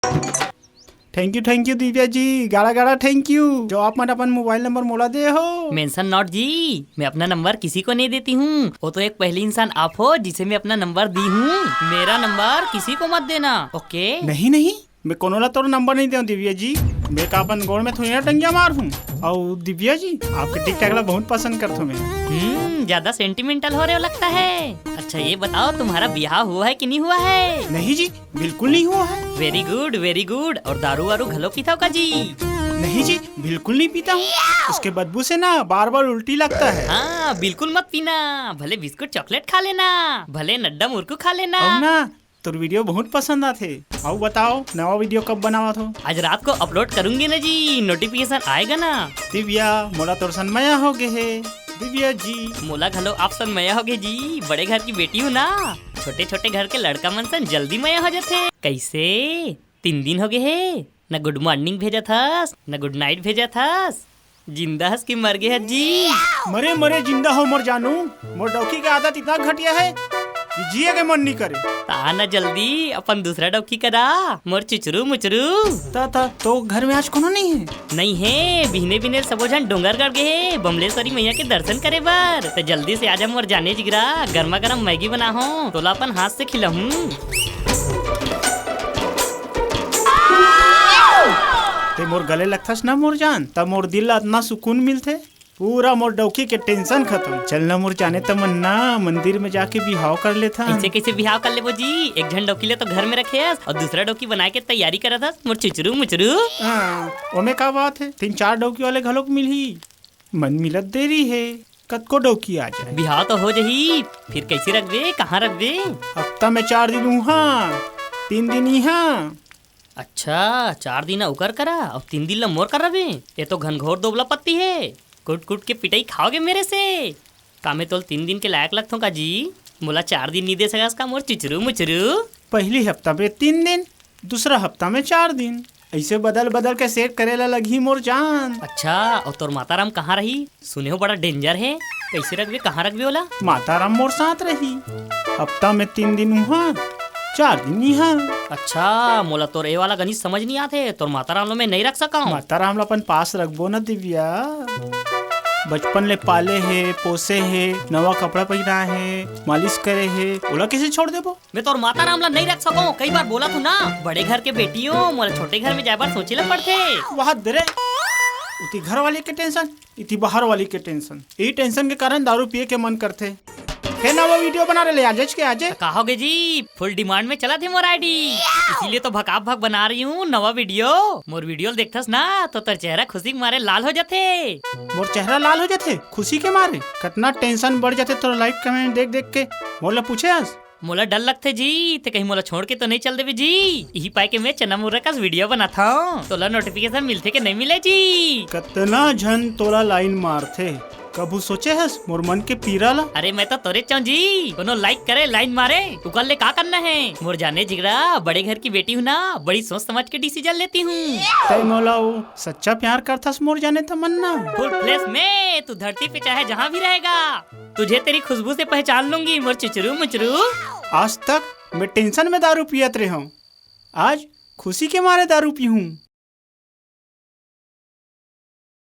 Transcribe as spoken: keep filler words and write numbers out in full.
Thank you, thank you Divya ji, गाड़ा गाड़ा thank you, जो आप मन अपन मोबाइल नंबर मोला दे हो। मेंशन नॉट जी, मैं अपना नंबर किसी को नहीं देती हूँ। वो तो एक पहली इंसान आप हो जिसे मैं अपना नंबर दी हूँ। मेरा नंबर किसी को मत देना, ओके? नहीं नहीं, मैं कोनो ला तोर नंबर नहीं देव दिव्या जी। मैं का अपन गोड़ में थोड़ी ना टंगिया मार हूँ। और दिव्या जी, आपके टिकटॉक ला बहुत पसंद करथो मैं। हम्म, ज्यादा सेंटिमेंटल हो रहे हो लगता है। अच्छा ये बताओ, तुम्हारा ब्याह हुआ है कि नहीं हुआ है? नहीं जी, बिल्कुल नहीं हुआ है। वेरी गुड, वेरी गुड। और दारू वारू घलो पीता हो का जी? नहीं जी, बिल्कुल नहीं पीता हूँ। उसके बदबू से ना बार बार उल्टी लगता है। हाँ, बिल्कुल मत पीना। भले बिस्कुट चॉकलेट खा लेना, भले नड्डा मुरकू खा लेना। और ना, तोर वीडियो बहुत पसंद आथे। अउ बताओ, नवा वीडियो कब बनावत हो? आज रात को अपलोड करूंगी ना जी, नोटिफिकेशन आएगा ना। दिव्या, मोला तोर सन मया हो गे हे। दिव्या जी। मोला घलो आप सन मया हो गे जी, बड़े घर की बेटी हूँ ना, छोटे छोटे घर के लड़का मन सन जल्दी मया हो जाथे। कैसे? तीन दिन हो गे हे, न गुड मॉर्निंग भेजत हस, न गुड नाइट भेजत हस। जिंदा हस कि मर गे हस जी? मरे मरे जिंदा हो मोर जानू। मोर डौकी के आदत इतना घटिया है कि जिए के मन नहीं करे। ता न जल्दी अपन दूसरा डौकी करा, मोर चुचरू मुचरू। ता, ता, तो घर में आज कोनो नहीं है? नहीं है, बिहने बिहने सबो झन डोंगरगढ़ गे हे बमलेश्वरी मैया के दर्शन करे बर। तो जल्दी से आजा मोर जाने जिगरा, गर्मा गर्म मैगी बना हो, तोला अपन हाथ से खिलाहूं। ते मोर गले लगथस ना मोर जान, तब मोर दिल ला इतना सुकून मिलथे। पूरा मोर डौकी के टेंशन खत्म। चल ना मोर जाने तमन्ना, मंदिर में जाके बिहाव कर लेथन। ऐसे कैसे बिहाव कर लेबो जी? एक झन डौकी ले तो घर में रखे हस और दूसरा डौकी बनाए के तैयारी करत हस, मोर चुचरू मुचरू। हाँ, ओमे का बात है, तीन चार डौकी वाले घलोक मिलही। मन मिलत देरी है, कतको डौकी आ जाए। बिहाव तो हो जही, फिर कैसे रखबे, कहाँ रखबे? हफ्ता में चार दिन उहाँ, तीन दिन इहाँ। अच्छा, चार दिन ओकर करा और तीन दिन ला मोर करा बे? ये तो घनघोर दोबला पत्ती है, कुट कुट के पिटाई खाओगे मेरे से। का मैं तोल तीन दिन के लायक लगथों का जी? मोला चार दिन नहीं दे सकस का मोर चुचरू मुचरू? पहली हफ्ता में तीन दिन, दूसरा हफ्ता में चार दिन, ऐसे बदल बदल के सेट करे ला लगही मोर जान। अच्छा, और तोर माता राम कहाँ रही? सुने हो बड़ा डेंजर है, कैसे रखबे, कहाँ रखबे ओला? माता राम मोर साथ रही, हफ्ता में तीन दिन उहाँ, चार दिन इहाँ। अच्छा, मोला तोर ए वाला गणित समझ नहीं आते, तोर माता राम ला मैं नहीं रख सका हूँ। माता राम ला अपन पास रखबो ना दिव्या, बचपन ले पाले हे, पोसे हे, नवा कपड़ा पहिराए हे, मालिश करे हे, ओला कैसे छोड़ देबो? मैं तोर माता राम ला नहीं रख सको, कई बार बोला तू ना, बड़े घर के बेटी हो, मोला छोटे घर में जाए बर सोचे ला पड़थे। वाह दे रे, उती घर वाली के टेंशन, इती बाहर वाली के टेंशन। यही टेंशन के कारण दारू पिए के मन करथे। हे नवा वीडियो बना रहे ले, आजेच के आजे। का होगे जी, फुल डिमांड में चला थे मोर आईडी, इसीलिए तो भकाभ भक बना रही हूँ नवा वीडियो। मोर वीडियो देखथस ना तो तोर चेहरा खुशी के मारे लाल हो जाथे। मोर चेहरा लाल हो जाथे खुशी के मारे? कतना टेंशन बढ़ जाथे तोर लाइक कमेंट देख देख के। मोला पूछे हस? मोला डर लगथे जी, ते कहीं मोला छोड़ के तो नहीं चल देबे जी। इही पाए के मैं चना मुर्रा कस वीडियो बनाथव। तोला नोटिफिकेशन मिलथे के नहीं मिले जी? कतना झन तोला लाइन मारथे, कभू सोचे हस मोर मन के पीरा ला? अरे मैं तो तोरे चाहूं जी, कोनो लाइक करे लाइन मारे, उकर ले का करना है? मोर जाने जिगरा बड़े घर की बेटी हूँ ना, बड़ी सोच समझ के डिसीजन लेती हूँ। तै मोला वो सच्चा प्यार करथस मोर जाने तमन्ना? फुल फ्लैश में तू धरती पे चाहे जहाँ भी रहेगा, तुझे तेरी खुशबू से पहचान लूंगी मोर चुचरू मुचरू। आज तक मैं टेंशन में दारू पियत रहे हूँ, आज खुशी के मारे दारू पीहूँ।